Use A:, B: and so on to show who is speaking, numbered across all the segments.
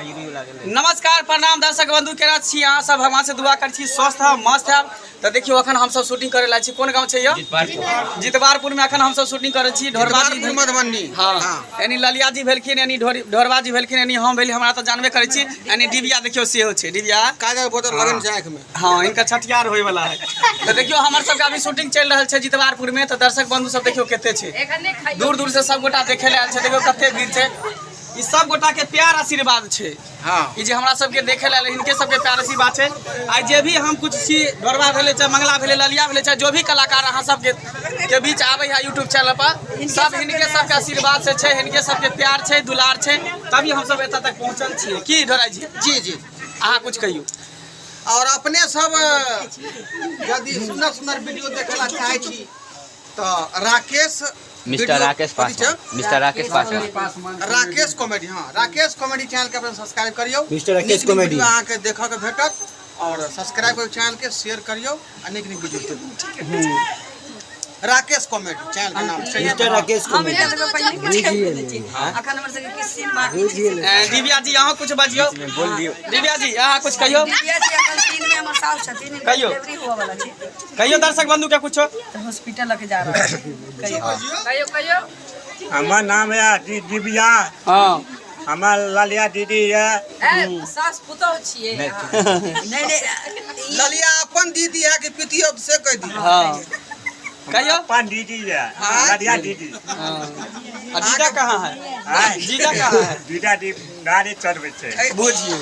A: नमस्कार, प्रणाम दर्शक बंधु, केना छी अहाँ सब? भगवान से दुआ करै छी स्वस्थ है, मस्त है। तऽ देखियौ, अखन हमसब शूटिंग करे ला छी। कोन गाँव छै यौ? जितवारपुर में अखन हमसब शूटिंग करै छी। ढोरबा जी,
B: जितवारपुर, मधुबनी।
A: हाँ, यानी ललिया जी भेलखिन, यानी ढोरबा जी भेलखिन, यानी हम भेली, हमरा तऽ जानबे करै छी। यानी डिबिया देखियौ सेहो छै। डिबिया
B: काजल बोतल लगन छै आँखि में।
A: हाँ, इनका छठियार होय वाला है। तऽ देखियौ, हमर सबके अभी शूटिंग चलि रहल छै जितवारपुर में। तऽ दर्शक बंधु सब देखियौ कते छै, दूर दूर से सब गोटा देखे ले आयल छै। देखियौ कते भीड़ छै। ई सब गोटा के प्यार आशीर्वाद छै। ई जे हमरा सबके देखे ले आयल, हिनके सबके प्यार आशीर्वाद छै। आइ जे भी हम कुछ छी, ढोरबा भेलै, चाहे मंगला भेलै, ललिया भेलै, चाहे जो भी कलाकार अहाँ सबके के बीच आबै है यूट्यूब चैनल पर, सब हिनके सबके आशीर्वाद से छै, हिनके सबके प्यार छै, दुलार छै, तभी हमसब एतऽ तक पहुँचल छियै। की ढोराई जी?
B: जी जी।
A: अहाँ कुछ कहियौ।
B: और अपने सब यदि सुंदर सुंदर वीडियो देखे ला चाहे छी तऽ राकेश
C: मिस्टर
B: वीडियो
C: राकेश
B: कथी छै?
C: पासवान, मिस्टर राकेश पासवान।
B: राकेश कॉमेडी, हाँ, राकेश कॉमेडी चैनल के अपने सब्सक्राइब करियौ।
D: मिस्टर राकेश
B: नीक नीक
D: कॉमेडी।
B: वीडियो अहाँके देखऽ के भेटत। और सब्सक्राइब करियौ चैनल के, शेयर करियौ आ नीक नीक वीडियो देखू। राकेश कॉमेडी चैनल के नाम छै।
D: मिस्टर राकेश
E: हम
D: कॉमेडी।
E: एकरा सबके पहिले पूछ दै छी, अखन हमर सबके किछु सीन बाकी छै।
A: दिव्या जी, अहाँ कुछ बजियौ।
C: बोल दियौ।
A: दिव्या जी, अहाँ कुछ कहियौ।
E: दिव्या जी, अखन सीन में हमर साउस छथिन, हिनकर
A: कहियौ।
E: डिलीवरी हुअ वाला छै।
A: कहियौ दर्शक बंधु के कुछो।
E: तऽ हॉस्पिटल लऽ के जा रहल छै। कहियौ, कहियौ, कहियौ।
F: हमर नाम है दिव्या। हमर ललिया दीदी है।
E: ए, सास पुतोह छियै अहाँ। नहि नहि,
B: ललिया अपन दीदी है कि पितियो से कह दी।
A: हाँ, कहियौ।
F: अपन दीदी है ललिया दीदी।
A: हाँ। आ जीजा कहाँ है?
F: आँय?
A: जीजा कहाँ है?
F: दीदा दी गाड़ी चढ़बै छै।
A: बुझिए।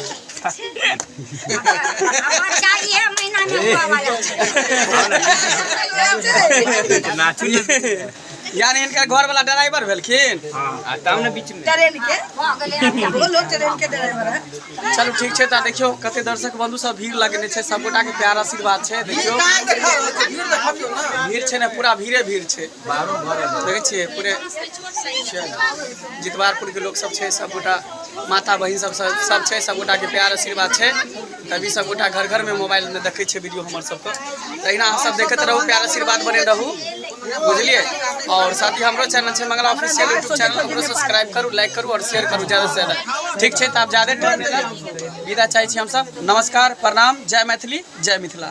G: हमर चाहिए महीना में हुआ वाला छै।
A: यानी इनका घर वाला ड्राइवर भेलखिन।
C: आ तब ने बीच में
E: ट्रेन के
G: भऽ गेलै आब।
E: बोलो, ट्रेन के ड्राइवर है।
A: चलू, ठीक छै। तऽ देखियौ कते दर्शक बंधु सब भीड़ लगेने छै। सब गोटा के प्यार आशीर्वाद छै। देखियौ।
B: कहाँ देखा रहल छै? भीड़ देखबियौ ना।
A: भीड़ छै ने, पूरा भीड़े भीड़ छै। देखै छियै, पूरे जितवारपुर के लोक सब छै, सब गोटा माता बहिन सब सब सब छै। सब गोटा के प्यार आशीर्वाद छै, तभी सब गोटा घर घर में मोबाइल में देखै छै वीडियो हमर सबके। तहिना अहाँ सब देखैत रहू, प्यार आशीर्वाद बने रहू, बुझलियै? और साथ ही हमरो चैनल छै मंगला ऑफिशियल यूट्यूब चैनल, ओकरो सब्सक्राइब करू, लाइक करू और शेयर करू ज़्यादा से ज़्यादा। ठीक छै, तऽ आब ज़्यादा टाइम नहि लाग, विदा चाहै छी हमसब। नमस्कार, प्रणाम, जय मैथिली, जय मिथिला।